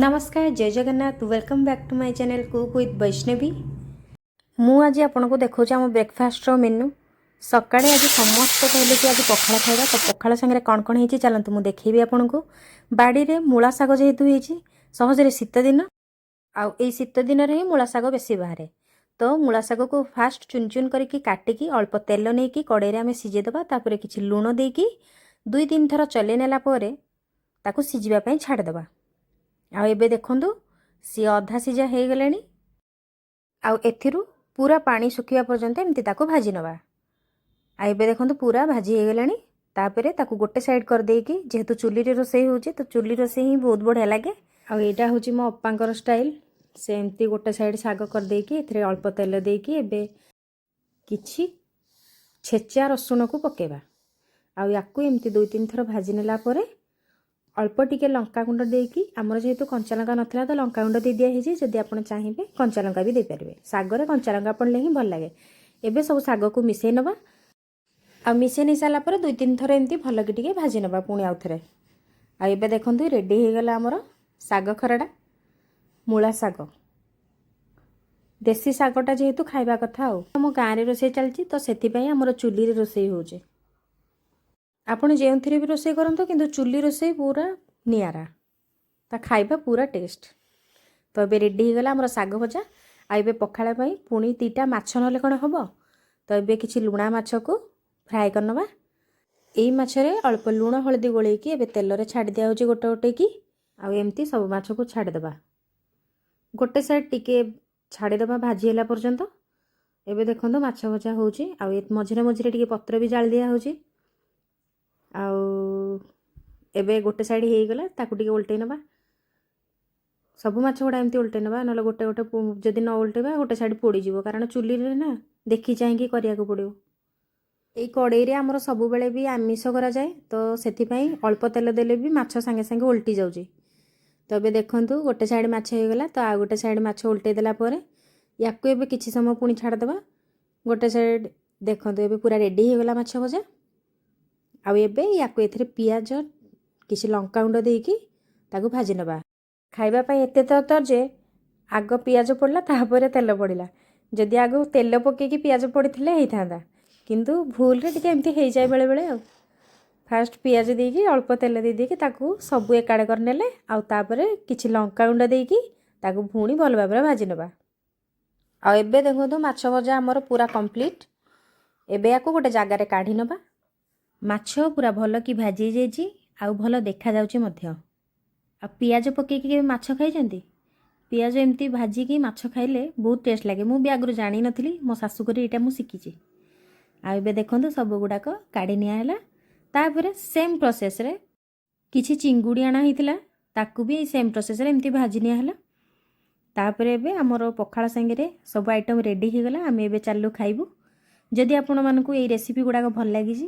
ନମସ୍କାର, ଜୟ Jagannath. Welcome back to my channel Cook with Vaishnavi. ମୁଁ ଆଜି ଆପଣଙ୍କୁ ଦେଖାଉଛି ଆମ ବ୍ରେକଫାଷ୍ଟର ମେନୁ। ସକାଳେ ଆଜି ସମସ୍ତେ କହିଲେ କି ଆଜି ପଖାଳ ଖାଇବା। ତ ପଖାଳ ସାଙ୍ଗରେ କ'ଣ କ'ଣ ହେଇଛି, ଚାଲନ୍ତୁ ମୁଁ ଦେଖେଇବି ଆପଣଙ୍କୁ। ବାଡ଼ିରେ ମୂଳା ଶାଗ ଯେହେତୁ ହେଇଛି, ସହଜରେ ଶୀତ ଦିନ ଆଉ ଏଇ ଶୀତ ଦିନରେ ହିଁ ମୂଳା ଶାଗ ବେଶୀ ବାହାରେ। ତ ମୂଳା ଶାଗକୁ ଫାଷ୍ଟ ଚୁନ ଚୁନ କରିକି କାଟିକି ଅଳ୍ପ ତେଲ ନେଇକି କଡ଼େଇରେ ଆମେ ସିଝେଇ ଦେବା। ତାପରେ କିଛି ଲୁଣ ଦେଇକି 2-3 ଥର ଚଲେଇ ନେଲା ପରେ ତାକୁ ସିଝିବା ପାଇଁ ଛାଡ଼ିଦେବା। ଆଉ ଏବେ ଦେଖନ୍ତୁ, ସିଏ ଅଧା ସିଝା ହେଇଗଲାଣି। ଆଉ ଏଥିରୁ ପୁରା ପାଣି ଶୁଖିବା ପର୍ଯ୍ୟନ୍ତ ଏମିତି ତାକୁ ଭାଜି ନେବା। ଆଉ ଏବେ ଦେଖନ୍ତୁ, ପୁରା ଭାଜି ହେଇଗଲାଣି। ତାପରେ ତାକୁ ଗୋଟେ ସାଇଡ଼୍ କରିଦେଇକି, ଯେହେତୁ ଚୁଲିରେ ରୋଷେଇ ହେଉଛି, ତ ଚୁଲି ରୋଷେଇ ହିଁ ବହୁତ ବଢ଼ିଆ ଲାଗେ। ଆଉ ଏଇଟା ହେଉଛି ମୋ ଅପାଙ୍କର ଷ୍ଟାଇଲ୍। ସେ ଏମିତି ଗୋଟେ ସାଇଡ଼୍ ଶାଗ କରିଦେଇକି ଏଥିରେ ଅଳ୍ପ ତେଲ ଦେଇକି ଏବେ କିଛି ଛେଚା ରସୁଣକୁ ପକାଇବା। ଆଉ ୟାକୁ ଏମିତି 2-3 ଥର ଭାଜି ନେଲା ପରେ ଅଳ୍ପ ଟିକେ ଲଙ୍କାଗୁଣ୍ଡ ଦେଇକି, ଆମର ଯେହେତୁ କଞ୍ଚା ଲଙ୍କା ନଥିଲା ତ ଲଙ୍କାଗୁଣ୍ଡ ଦେଇ ଦିଆହେଇଛି। ଯଦି ଆପଣ ଚାହିଁବେ, କଞ୍ଚା ଲଙ୍କା ବି ଦେଇପାରିବେ। ଶାଗରେ କଞ୍ଚା ଲଙ୍କା ପଡ଼ିଲେ ହିଁ ଭଲ ଲାଗେ। ଏବେ ସବୁ ଶାଗକୁ ମିଶାଇ ନେବା। ଆଉ ମିଶାଇ ନେଇ ସାରିଲା ପରେ 2-3 ଥର ଏମିତି ଭଲକି ଟିକେ ଭାଜି ନେବା ପୁଣି ଆଉ ଥରେ। ଆଉ ଏବେ ଦେଖନ୍ତୁ, ରେଡ଼ି ହେଇଗଲା ଆମର ଶାଗ ଖରଡ଼ା। ମୂଳା ଶାଗ, ଦେଶୀ ଶାଗଟା ଯେହେତୁ ଖାଇବା କଥା। ଆଉ ଆମ ଗାଁରେ ରୋଷେଇ ଚାଲିଛି, ତ ସେଥିପାଇଁ ଆମର ଚୁଲିରେ ରୋଷେଇ ହେଉଛି। ଆପଣ ଯେଉଁଥିରେ ବି ରୋଷେଇ କରନ୍ତୁ, କିନ୍ତୁ ଚୁଲି ରୋଷେଇ ପୁରା ନିଆରା, ତା ଖାଇବା ପୁରା ଟେଷ୍ଟ। ତ ଏବେ ରେଡ଼ି ହେଇଗଲା ଆମର ଶାଗ ଭଜା। ଆଉ ଏବେ ପଖାଳ ପାଇଁ ପୁଣି ଦୁଇଟା ମାଛ ନହେଲେ କ'ଣ ହେବ? ତ ଏବେ କିଛି ଲୁଣା ମାଛକୁ ଫ୍ରାଏ କରିନେବା। ଏଇ ମାଛରେ ଅଳ୍ପ ଲୁଣ ହଳଦୀ ଗୋଳେଇକି ଏବେ ତେଲରେ ଛାଡ଼ି ଦିଆହେଉଛି ଗୋଟେ ଗୋଟେକି। ଆଉ ଏମିତି ସବୁ ମାଛକୁ ଛାଡ଼ିଦେବା। ଗୋଟେ ସାଇଡ଼୍ ଟିକେ ଛାଡ଼ିଦେବା ଭାଜି ହେଲା ପର୍ଯ୍ୟନ୍ତ। ଏବେ ଦେଖନ୍ତୁ, ମାଛ ଭଜା ହେଉଛି। ଆଉ ଏ ମଝିରେ ମଝିରେ ଟିକେ ପତ୍ର ବି ଜାଳି ଦିଆହେଉଛି। ଆଉ ଏବେ ଗୋଟେ ସାଇଡ଼୍ ହେଇଗଲା, ତାକୁ ଟିକେ ଓଲଟେଇ ନେବା। ସବୁ ମାଛ ଗୁଡ଼ା ଏମିତି ଓଲଟେଇ ନେବା, ନହେଲେ ଗୋଟେ ଗୋଟେ ଯଦି ନ ଓଲଟେଇବା, ଗୋଟେ ସାଇଡ଼୍ ପୋଡ଼ିଯିବ। କାରଣ ଚୁଲିରେ ନା, ଦେଖି ଚାହିଁକି କରିବାକୁ ପଡ଼ିବ। ଏଇ କଡ଼େଇରେ ଆମର ସବୁବେଳେ ବି ଆମିଷ କରାଯାଏ, ତ ସେଥିପାଇଁ ଅଳ୍ପ ତେଲ ଦେଲେ ବି ମାଛ ସାଙ୍ଗେ ସାଙ୍ଗେ ଓଲଟି ଯାଉଛି। ତ ଏବେ ଦେଖନ୍ତୁ, ଗୋଟେ ସାଇଡ଼୍ ମାଛ ହେଇଗଲା। ତ ଆଉ ଗୋଟେ ସାଇଡ଼୍ ମାଛ ଓଲଟେଇ ଦେଲା ପରେ ୟାକୁ ଏବେ କିଛି ସମୟ ପୁଣି ଛାଡ଼ିଦେବା ଗୋଟେ ସାଇଡ଼୍। ଦେଖନ୍ତୁ, ଏବେ ପୁରା ରେଡ଼ି ହେଇଗଲା ମାଛ ଭଜା। ଆଉ ଏବେ ୟାକୁ ଏଥିରେ ପିଆଜ, କିଛି ଲଙ୍କା ଗୁଣ୍ଡ ଦେଇକି ତାକୁ ଭାଜି ନେବା। ଖାଇବା ପାଇଁ ଏତେ ତରତର ଯେ ଆଗ ପିଆଜ ପଡ଼ିଲା, ତାପରେ ତେଲ ପଡ଼ିଲା। ଯଦି ଆଗ ତେଲ ପକାଇକି ପିଆଜ ପଡ଼ିଥିଲେ ହେଇଥାନ୍ତା, କିନ୍ତୁ ଭୁଲରେ ଟିକେ ଏମିତି ହେଇଯାଏ ବେଳେବେଳେ। ଆଉ ଫାଷ୍ଟ ପିଆଜ ଦେଇକି, ଅଳ୍ପ ତେଲ ଦେଇ ଦେଇକି ତାକୁ ସବୁ ଏକାଡ଼େ କରିନେଲେ। ଆଉ ତାପରେ କିଛି ଲଙ୍କା ଗୁଣ୍ଡ ଦେଇକି ତାକୁ ପୁଣି ଭଲ ଭାବରେ ଭାଜି ନେବା। ଆଉ ଏବେ ଦେଖନ୍ତୁ, ମାଛ ଭଜା ଆମର ପୁରା କମ୍ପ୍ଲିଟ୍। ଏବେ ୟାକୁ ଗୋଟେ ଜାଗାରେ କାଢ଼ି ନେବା। ମାଛ ପୁରା ଭଲ କି ଭାଜି ହେଇଯାଇଛି ଆଉ ଭଲ ଦେଖାଯାଉଛି ମଧ୍ୟ। ଆଉ ପିଆଜ ପକାଇକି କେବେ ମାଛ ଖାଇଛନ୍ତି? ପିଆଜ ଏମିତି ଭାଜିକି ମାଛ ଖାଇଲେ ବହୁତ ଟେଷ୍ଟ ଲାଗେ। ମୁଁ ବି ଆଗରୁ ଜାଣିନଥିଲି, ମୋ ଶାଶୁଘରେ ଏଇଟା ମୁଁ ଶିଖିଛି। ଆଉ ଏବେ ଦେଖନ୍ତୁ, ସବୁ ଗୁଡ଼ାକ କାଢ଼ି ନିଆ ହେଲା। ତାପରେ ସେମ୍ ପ୍ରୋସେସ୍ରେ କିଛି ଚିଙ୍ଗୁଡ଼ି ଅଣା ହେଇଥିଲା, ତାକୁ ବି ସେମ୍ ପ୍ରୋସେସ୍ରେ ଏମିତି ଭାଜି ନିଆହେଲା। ତାପରେ ଏବେ ଆମର ପଖାଳ ସାଙ୍ଗରେ ସବୁ ଆଇଟମ୍ ରେଡ଼ି ହେଇଗଲା। ଆମେ ଏବେ ଚାଲୁ ଖାଇବୁ। ଯଦି ଆପଣମାନଙ୍କୁ ଏଇ ରେସିପି ଗୁଡ଼ାକ ଭଲ ଲାଗିଛି,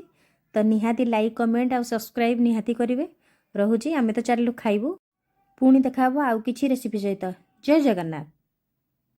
ତ ନିହାତି ଲାଇକ୍, କମେଣ୍ଟ ଆଉ ସବସ୍କ୍ରାଇବ୍ ନିହାତି କରିବେ। ରହୁଛି, ଆମେ ତ ଚାଲିଲୁ ଖାଇବୁ। ପୁଣି ଦେଖା ହେବ ଆଉ କିଛି ରେସିପି ସହିତ। ଜୟ ଜଗନ୍ନାଥ।